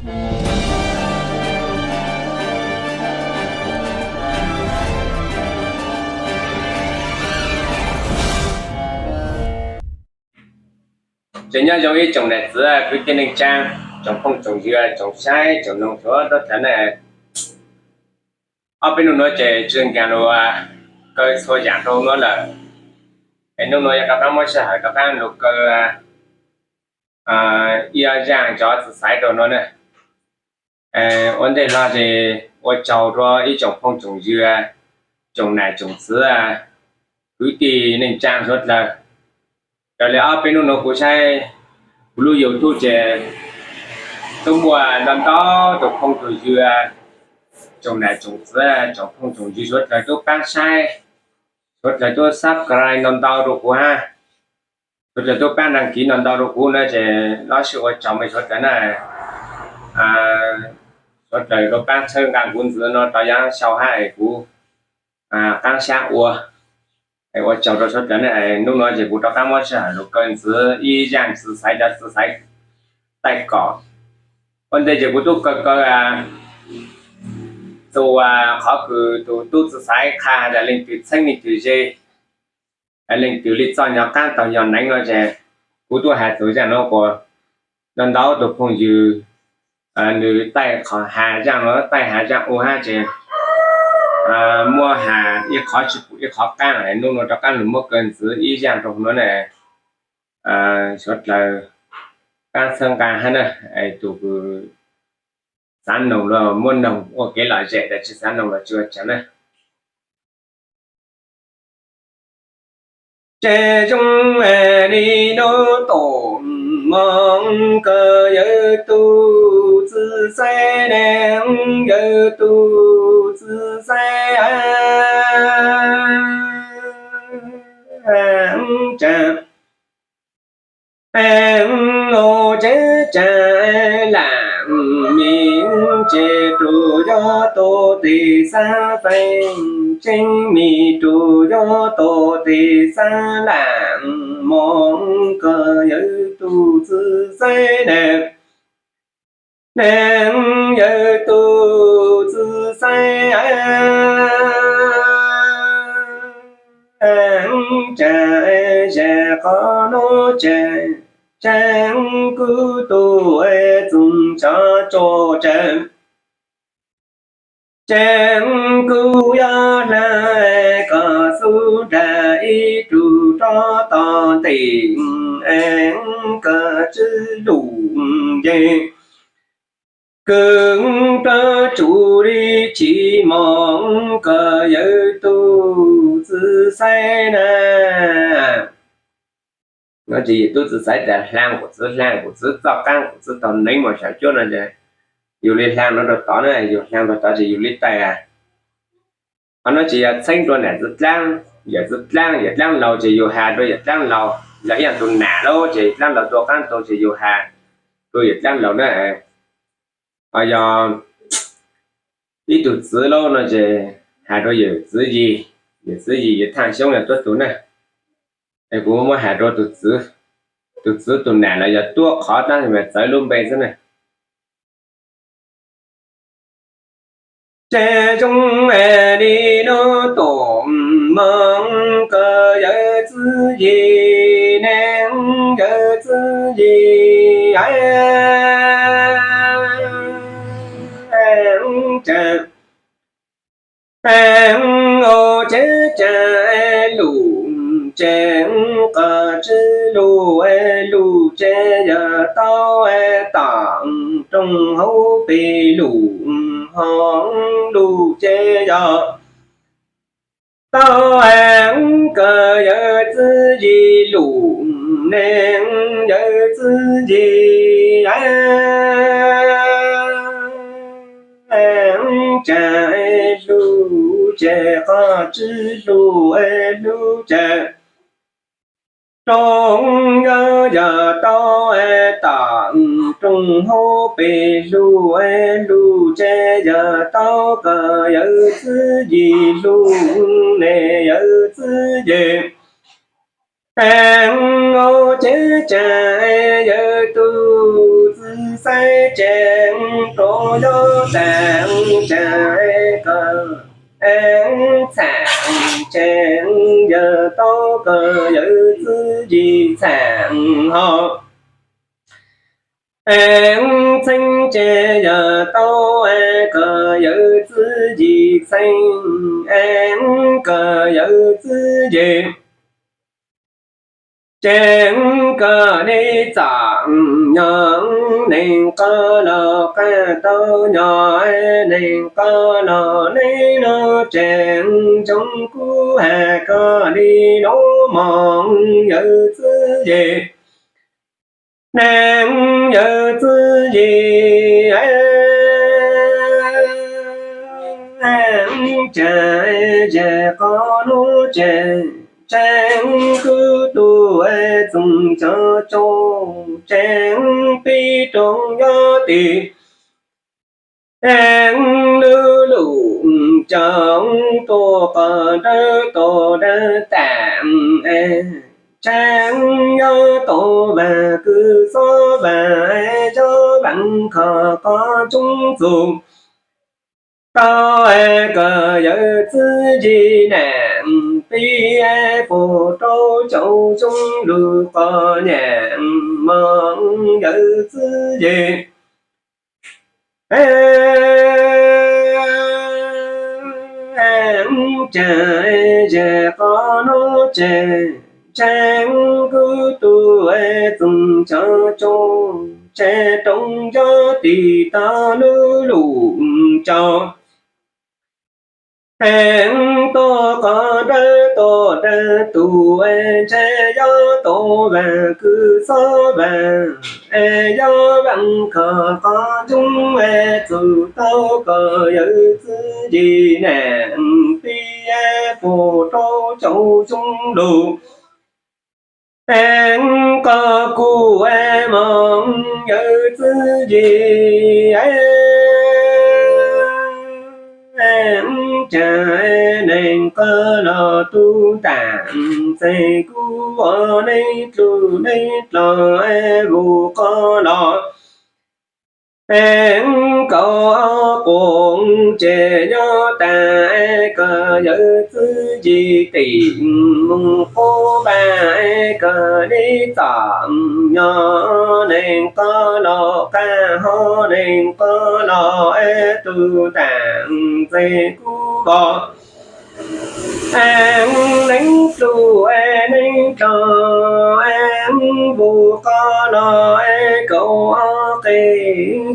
Ces nyob zoo ib tsoom nam txiv kwv tij neej tsaa, tsoom phooj tsoom ywg, tsoom saib tsoom noog sawv daws na. Ob peb nub nuav ces tsi nkaag lug kaw txhua yaam rua nuav lawm. Es nub nuav yog rov qaab muab sij hawm rov qaab lug kaw ib zaaj cov txiv xaiv rua nuav na. Ua ntej hlo ces ua tsaug rua ib tsoom phooj tsoom ywg, tsoom nam tsoom txiv, kwv tij neej tsaa suav dlawg. Raws le ob peb nub nuav kuv saib kuv lub YouTube ces tub muaj ntau ntau tug phooj tug ywg, tsoom nam tsoom txiv, tsoom phooj tsoom ywg suav dlawg tub paab saib, suav dlawg tub subscribe ntau ntau rua kuv hab, suav dlawg tub paab đăng ký ntau ntau rua kuv na ces lub sij ua tsaug mej suav dlawg na. Suav dlawg tub paab txhawb nqaa kuv ntxiv nuav rov yav sau hab es kuv qaab sab ua. Ua tsaug rua suav dlawg na, nub nuav ces kuv rov qaab muab sij hawm lug kaw ntxiv ib zaaj txiv xaiv, cov txiv xaiv taij kom. Ua ntej ces kuv tub kaw kaw tus qhov kws tus tub txiv xaiv qha has tas leej twg txheeb leej twg ze, leej twg li txoj nyog qaab taug nyog neev no ces kuv tub has tus zaaj nuav kuas ntau ntau tug phooj ywg nws taij qhov has zaaj nuav, taij has zaaj ua hab ces muab has ib qhov tsi pum ib qhov qaab, nub nuav rov qaab lug muab kaw ntxiv ib zaaj rua nuav na. Suav dlawg qaab txhawb nqaa hab na, tus kws xaav noog los muab noog ua kev lom zem, tas tsi xaav noog los tsi ua tsaug na. Tsev zoo li nub tom moov kawg yawg tug txiv xaiv neeg, yawg tug txiv xaiv tsa Ua tsev tsa lam mim tsev rus yog tus tis xav feem tseeb, mim rus yog tus tis xav lam moov kawg yawg tug txiv xaiv neeg, neeg yawg tug txiv xaiv tsa zag qhov nuav tsa, tsa kuv tug txoov tsov tsa, tsa kuv yog hlaa kom xub nrag ib rug rov tom tim, kom tswv lug nce kws rov tsum li tsis moov kawg yawg tug txiv xaiv na. No ces yawg tug txiv xaiv tas hlaa kuv txiv, hlaa kuv txiv txoj qaab kuv txiv taug neev moog saum cuab no ces yug li hlaa nuav rua tod na, yug hlaa rua tod ces yug li taij. Qhov no ces yog txheeb rua nam txiv dlaab, yawm txiv dlaab, yawm dlaab laug ces yug has rua yawm dlaab laug, yog ib yaam tug nam lawm ces yawm dlaab laug tua qaab tug ces yug has rua yawm dlaab laug na. Ho yog ib tug txiv lawm no ces has rua yawm txiv yig, yawm txiv yig yawg Thaaj Xyoob yog tuab tug na. Es kuv muab has rua tus txiv, tus txiv tug nam los yog tuab qhov dlaab txawv lub npe xwb na. Tsev zoo li nub tom moov kawg yawg txiv yig, neeg yawg txiv yig tsa, ua tsev tsa lug tsa qhov tswv lug, lug tsa yog tau tom rooj hauv pes lug, ho lug tsa yog tau kawg yawg txiv yig lug, neeg yawg txiv yig tsa lug tsa qhov tswv lug, lug tsa rooj yog yog tau tom rooj hauv pes lug, lug tsa yog tau kawg yawg txiv yig lug, neeg yawg txiv yig ua tsev tsa yawg tug txiv xaiv tseem rau yob tas tseem kawg txham tseem yawg tau kawg yawg txwv yim txham ho txheeb tseem yawg tau kawg yawg txwv yim txheeb kawg yawg txwv yim tseem kawg li txom nyom neeg qo los qab tau nyo neeg qo los neeg no tseem tsoom kuv has kawg li lub moos yawg txwv yim neeg yawg txwv yim tseem zes qo lub tseem tseem kuv tus txoos cov tsoos tseem pib rau yob tim lub lum cov tuaj qos dawb tuaj dawb tas tseem yob tuaj vas kwv xob vas yob vees kho qos tsoom txus tau kawg yawg txwv yim nam pib pus rau caum xyoo lug qos nyam moos yawg txwv yim tseem zes qo lub tseem tseem kuv tus txoos cov tsoos tseem rau yob tim tau lub lum cov tuaj qos dawb tuaj dawb tus ntshai yob tuaj vas kwv xob vas yob vees kho qos tsoom txus tau kawg yawg txwv yim nam pib pus rau caum xyoo lug qos kuv moos yawg txwv yim tseem neeg qo los tub tam txeeg kuv ua neeg dlub neeg dlaus vus qo los kaum ob quas tseem nyob tas kawg yawg txwv yim tim moos qub npaj kawg li txom nyom neeg qo los qab ho neeg qo los tub tam txeeg kuv vos neeg dlub neeg dlaus vus qo los kaum ob qe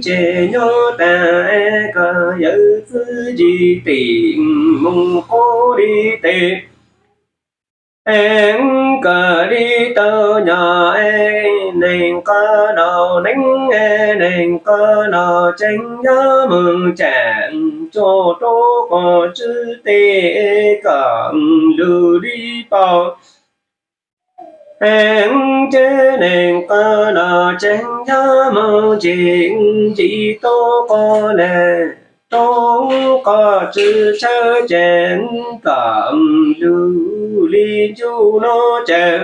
tseem nyob tas kawg yawg txwv yim tim moos qub li tes kawg li tau nyom neeg qo los neeg neeg qo los tseem nyob moog tsaam tsuas rau qos tswb tes kom lug li paus tsev neeg qo los tseem nyob moog tseem ntsis tau qos le rau qos tswb tshawb tseem kom lug li ncuj nuav tsaam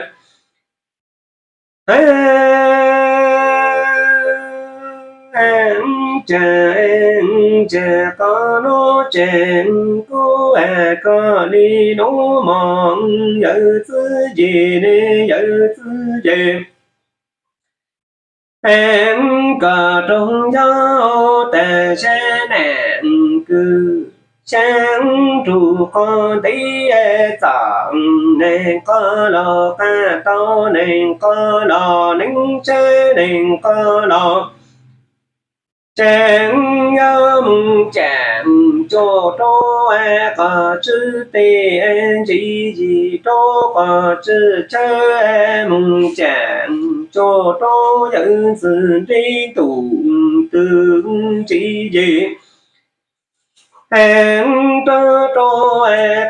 tseem tseem qo nuav tseem kuv has kawg li nuav moog yawg txwv yim ne yawg txwv yim kom rau nyob tas sab nam kws sab nrug qo ntxiv txom neeg qo los qab tau neeg qo los neeg sab neeg qo los tseem yuav moog tsaam tsuas rau qos tswb tes ntsis yim rau qos tswb tshawb moog tsaam tsuas rau yawg txwv nrib tus twg ntsis yim rau rau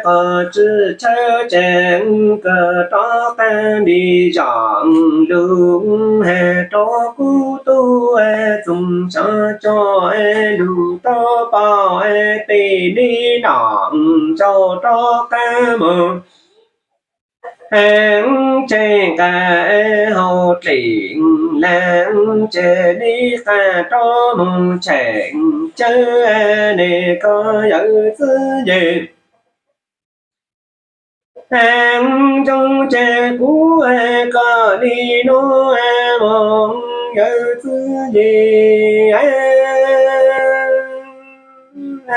qos tswb tshawb tseem kawg rov qab li zom lug has rau kuv tug txoos xyov coj lug tau pom peb li nom tso rov qab moog Ev, tseg nqa hau dlim las, tseg li qab rov mus tshem cawv, nej koj yawm txwv yim. Ev, ntsoov tseg kuv koj li nuav mog yawm txwv yim.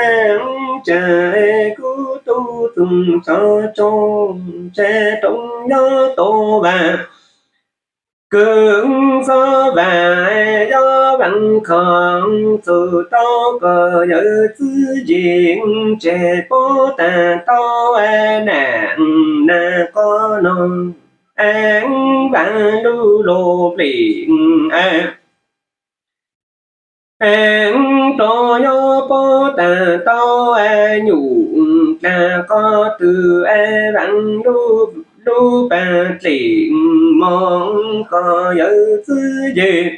Ev, tseg kuv tub txoov tsov tsoo, tseg roob yob tau vaam, kws xob vaam yob vaam kho, txug tau koj yawm txwv yim, tseg puab taag tau nam nag qoj no. Ev, vaam lug lug plim, ev, rov yob puab taag tau nyum dlaag qhov twg, vaam lug lug paag dlim moog koj yawm txwv yim.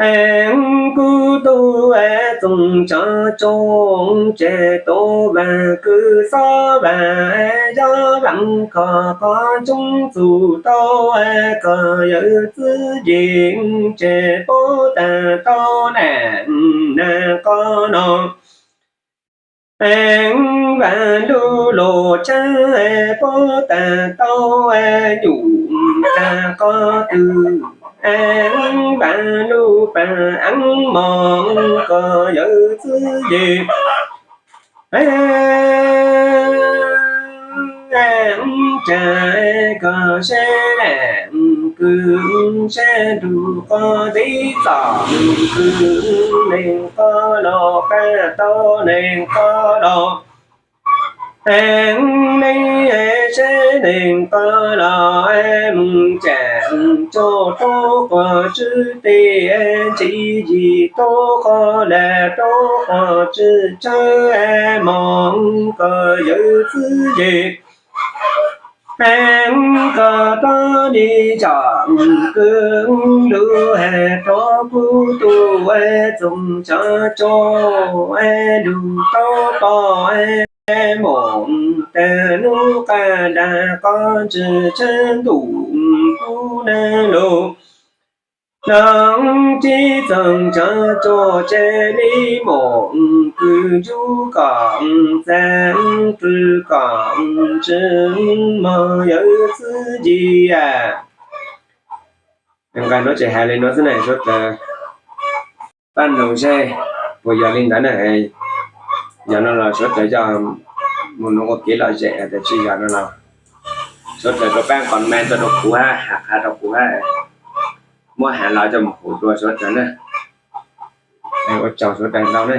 Ev, kuv tub txoov tsov tsoo, tseg tau vaam kws xob vaam yob vaam kho, qhov tsoov txug tau koj yawm txwv yim, tseg puab taag tau nam nag qoj no. Ev, vaam lug lug tshaab puab taag tau nyum dlaag qhov twg, ev, vaam lug paag ev moog koj yawm txwv yim. Ev, tseg koj seb nam kws seb nrug qhov teb txom kws neeg qoj los, paab tau neeg qoj los. Ev, neeg seb neeg qoj los, moog tsaam tso rua qhov tswv teg, ntsis yim rua qhov lag rua qhov tswv tshawb, moog koj yawm txwv yim. Ev, koj rov li tsom kws lug has rua kuv tub txoov tsov tsoo, lug tau pom moog taag nub qab dag qhov ntswg tshaab ntuj kuv nag lug. Noog tib txoov tsov tsoo tseg li moog kws ntsub kom txaag rwg kom ntswg moog yawm txwv yim. Nqaa nuav tseem has li nuav xwb na, suav dlawg pab noog seb puas yog li ntawd na. Yog no los suav dlawg coj mus nuav ua kev lom zem, tas tsi yog no los suav dlawg rua pab comment tuaj rua kuv hab, has qha rua kuv hab, muab has los coj mus hum dlua suav dlawg na. Ua tsaug suav dlawg ntau na.